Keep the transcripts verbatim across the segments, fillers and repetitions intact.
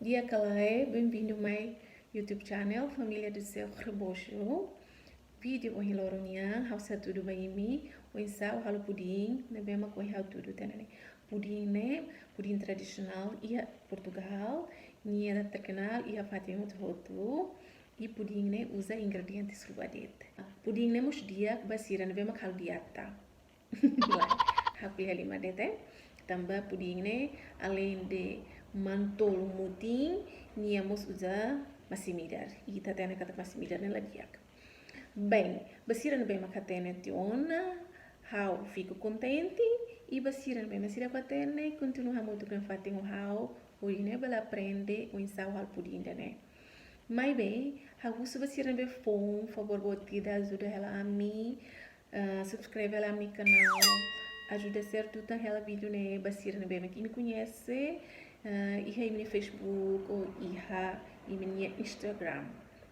Di'ak ka lae, bem-vindo mai YouTube channel Família do Seu Rebocho. Vídeo ohin loron nian, ha'u sei hatudu ba imi oinsá ha'u halo pudin ne'ebé mak ohin ha'u hatudu tiha ona ne'e. Pudin ne'e, pudin tradisionál iha Portugal, nia terkenal iha fatin hotu-hotu. I pudin ne'e uza ingredientes rua de'it. Pudin ne'e mós di'ak ba sira ne'ebé mak halo dieta. Lae, ha'u ko'alia halimar de'it. Tanba pudin ne'e, além de manu-tolun mutin, nia mós uza masin-midar. I ita hatene katak masin-midar ne'e la di'ak. Bem, ba sira ne'ebé mak hatene tiha ona, ha'u fiku kontente, i ba sira ne'ebé mak seidauk hatene, kontinua hamutuk iha fatin ho ha'u, hodi nune'e bele aprende oinsá halo pudin ida-ne'e. Maibé, ha'u husu ba sira ne'ebé foun, favór boot ida ajuda hela ami, ah, subscreve hela ami-nia kanál, ajuda share tutan hela vídeo ne'e ba sira ne'ebé mak imi koñese, ah, iha imi-nia Facebook ou iha imi-nia Instagram.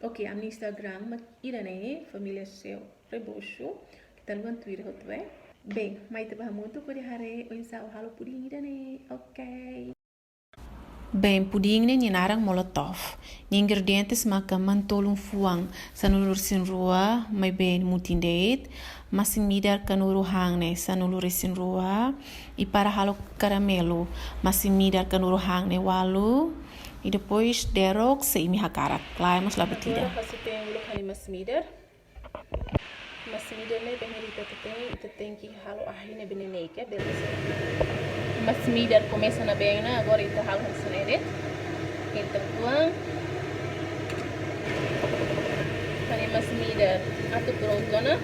Ok, ami-nia Instagram mak ida-ne'e, Família Seu Rebocho, keta haluha tuir hotu, eh. Bem, mai ita bá hamutuk hodi haree oinsá ha'u halo pudin ida-ne'e, ok. Bem, pudin ne'e nia naran molotov. Nia ingredientes maka manu-tolun fuan sanulu-resin-rua, maibé mutin de'it. Masin-midar kanuru han ne'e sanulu-resin-rua. I para halo karamelu, masin-midar kanuru han ne'e ualu. I depois derok se imi hakarak. Lae mós la buat ida. Agora ha'u sei te'in uluk ha'u-nia masin-midar. Masin-midar ne'e bainhira ita te'in, ita tenke halo ahi ne'e beineik, eh, belun sira. Masin-midar komesa nabeen ona, agora ita halo hanesan ne'e de'it. Ita tuang. Ha'u-nia masin-midar atu prontu ona.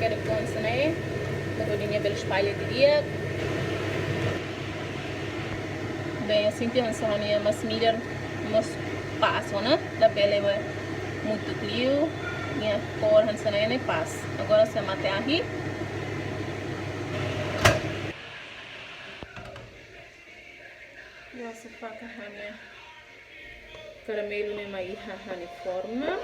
Kedas hanesan ne'e. Para hodi nia bele espalla didi'ak. Bem, ha'u sente hanesan ha'u-nia masin-midar mós pas ona, labele mutuk liu, nia kór hanesan ne'e pas. Agora ha'u sei mate ahi. I ha'u sei fakar ha'u-nia karamelu ne'e mai iha ha'u-nia forma.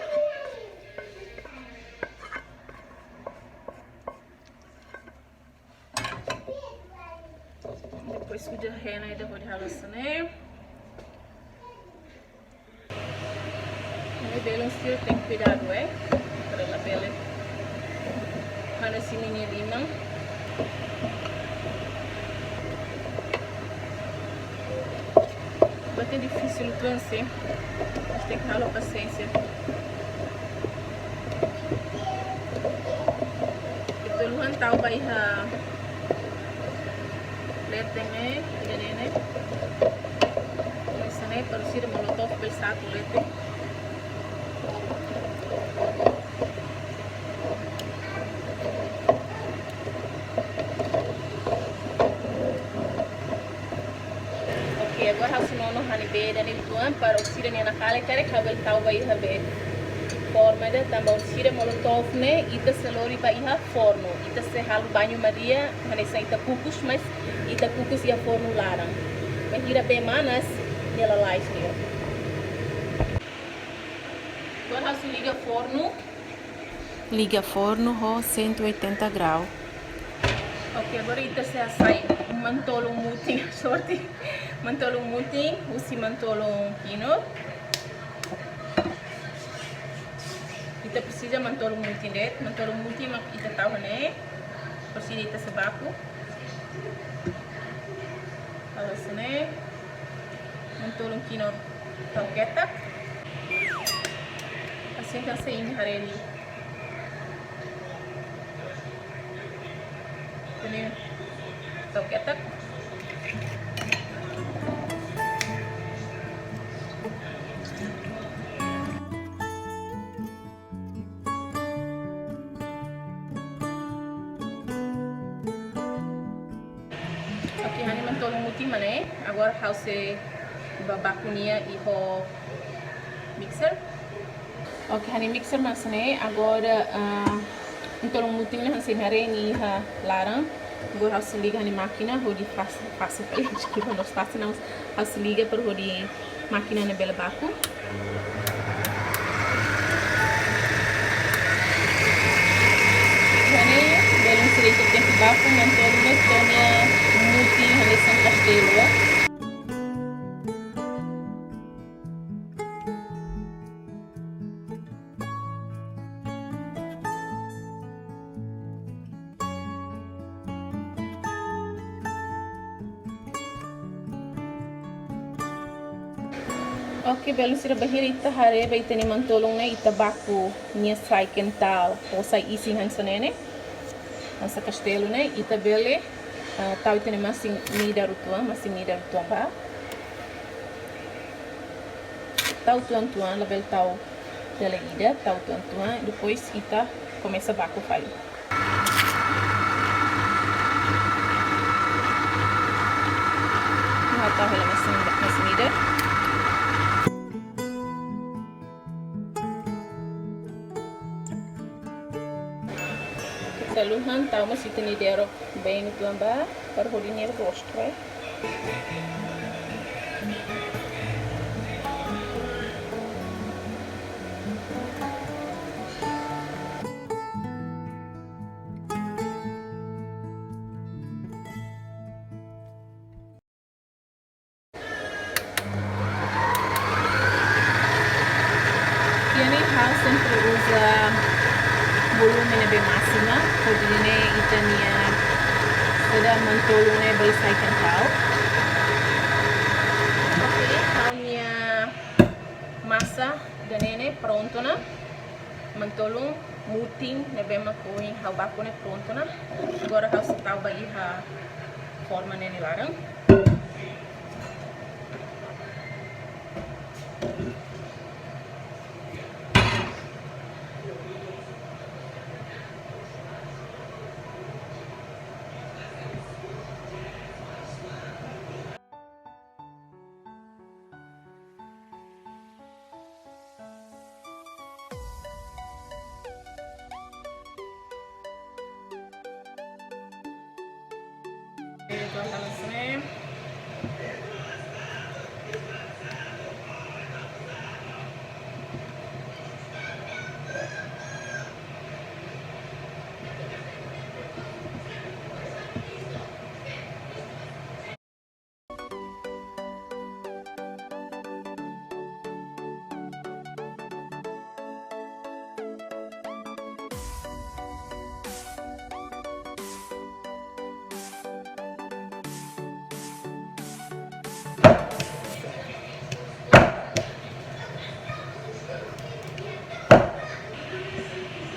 Depois uza hena ida hodi halo hanesan ne'e. Ne'e belun sira tenke kuidadu, eh. Para labele hana sira-nia liman. Buat ne'e difisil uitoan sin, mas tenke halo pasiénsia. Ita haluha tau ba iha leten ne'e, ida-ne'e. Hanesan ne'e, para sira molotov bele sa'e leten. Ok, agora ha'u sei nono ha'u-nia bee ida-ne'e uitoan para sira-nia nakali karik ha'u bele tau ba iha bee forma ida, tanba sira molotov ne'e ita sei lori ba iha fornu, ita sei halo banho-maria, hanesan ita kukus, mas ita kukus iha fornu laran. Bainhira bee manas, nia lalais liu. Agora ha'u sei liga fornu. Liga fornu ho cento e oitenta grau. Ok, agora ita sei hasai manu-tolun mutin, sorte. Manu-tolun mutin, husi manu-tolun kinur. Ita presiza manu-tolun mutin de'it, manu-tolun mutin mak ita tau ne'e. Presiza ita sei baku. Halo hanesan ne'e, manu-tolun kinur tau ketak. Hanesan ne'e imi haree. Ida-ne'e tau ketak. Ok, ha'u-nia manu-tolun mutin mak ne'e. Agora ha'u sei bá baku nia iha mixer. Ok, ha'u-nia mixer mak hanesan ne'e. Agora, ah, manu-tolun mutin ne'e hanesan imi haree nia iha laran. Agora ha'u sei liga ha'u-nia mákina hodi fase, fase, deskulpa, no fase não. Ha'u sei liga para hodi mákina ne'e bele baku. Ida-ne'e, belun sira, ita tenke baku manu-tolun ne'e to'o nia mutin hanesan kastelu, eh. Oke, belun sira, bainhira ita haree ba ita-nia mantolun ne'e, ita baku nia sai kental, ou sai isin hanesan ne'e ne'e. Hanesan kastelu ne'e, ita bele, ah, tau ita-nia masin-midar uitoan, masin-midar uitoan ba. Tau uitoan-uitoan, labele tau dala ida, tau uitoan-uitoan, depois ita komesa baku fali. Ita tau hela masin, masin-midar. Ita haluha tau mós ita-nia derok been uitoan ba, para hodi nia rostu. Iha ne'e ha'u sempre uza volume ne'ebé másimu, hodi nune'e ita-nia saida, mantolun ne'e bele sai kental. Oke, ha'u-nia masa ida-ne'e ne'e prontu ona. Mantolun mutin ne'ebé mak ohin ha'u baku ne'e prontu ona. Agora ha'u sei tau ba iha forma ne'e nia laran.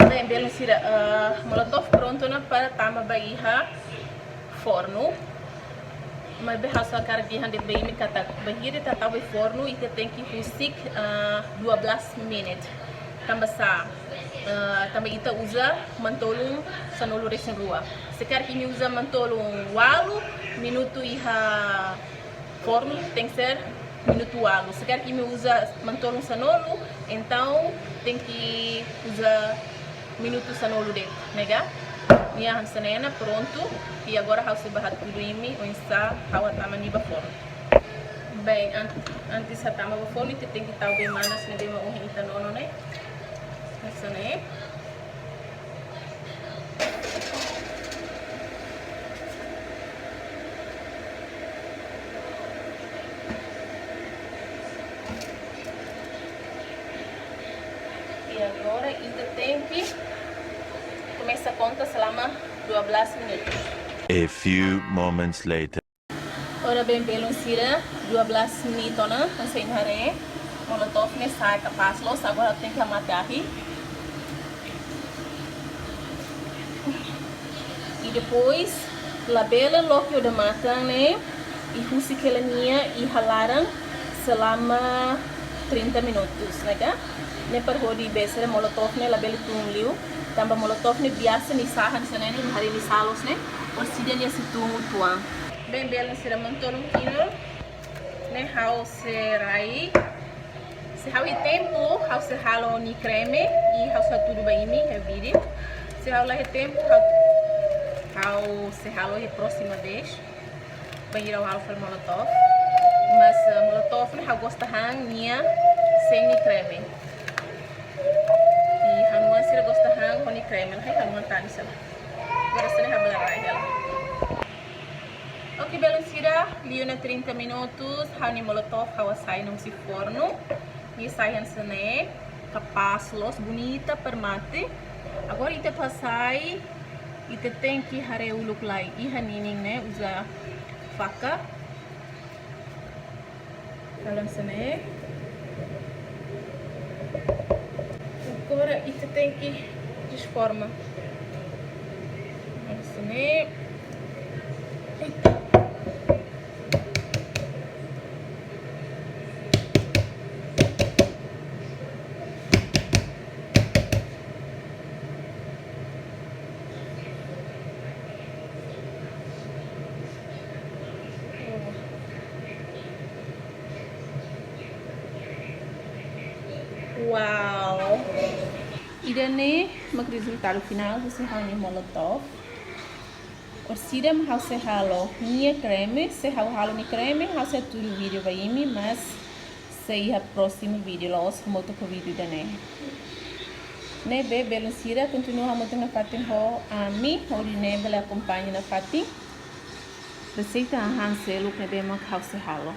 Bem, belun sira, eh, molotov prontu ona para tama ba iha fornu. Maibé ha'u só hakarak dehan de'it ba imi katak bainhira ita tau ba iha fornu, ita tenke husik, ah, dua belas menit. Tanba sá, ah, tanba ita uza mantolun sanulu-resin-rua. Se karik imi uza mantolun ualu, minutu iha fornu tenke ser minutu ualu. Se karik imi uza mantolun sanulu, entaun tenke uza minutu sanulu de'it, ne'e ka? Nia hanesan ne'e ona, prontu. I agora ha'u sei bá hatudu imi oinsá ha'u hatama nia ba fornu. Bem, an-, antes hatama ba fornu, ita tenke tau bee manas ne'ebé mak ohin ita nono ne'e. Hanesan ne'e. I agora ita tenke komesa konta selama dua belas minutos. A few moments later. Ora bem, belun sira, dua belas menit ona, hanesan imi haree, molotov ne'e sa'e kapás loos, agora tenke hamate ahi. I depois, labele loke odamatan ne'e, i husik hela nia iha laran selama trinta minutos, ne'e ka? Ne'e para hodi besera molotov ne'e labele tun liu, tanba molotov ne'e biasa nia sa'e hanesan ne'e, imi haree nia sa'e loos ne'e, orsida nia sei tun uitoan. Bem, belun sira, mantolun kinur ne'e ha'u sei rai. Se ha'u iha tempu, ha'u sei halo nia kreme, i ha'u sei hatudu ba imi iha vídeo. Se ha'u la iha tempu, ha'u, ha'u sei halo iha próxima vez. Bainhira ha'u halo fali molotov. Mas, eh, molotov ne'e ha'u gosta han nia sein nia kreme. I ha'u-nia oan sira gosta han ho nia kreme, la iha ha'u-nia oan tan sira. Agora sira ha'u bele rai hela. Oke, belun sira, liu ona trinta minutos, ha'u-nia molotov ha'u hasai ona husi fornu. Nia sai hanesan ne'e, kapás loos, bonita, para mate. Agora ita atu hasai, ita tenke haree uluk lai. Iha ninin ne'e, uza faka. Halo hanesan ne'e. Agora ita tenke disforma. Hanesan ne'e. Wow. Ida-ne'e mak rezultadu finál husi ha'u-nia molotov. Orsida mak ha'u sei halo nia kreme, se ha'u halo nia kreme, ha'u sei hatudu vídeo ba imi, mas sei iha prósimu vídeo, la'ós hamutuk ho vídeo ida-ne'e. Ne'ebé belun sira, kontinua hamutuk nafatin ho ami, hodi nune'e bele akompaña nafatin reseita hahán seluk ne'ebé mak ha'u sei halo.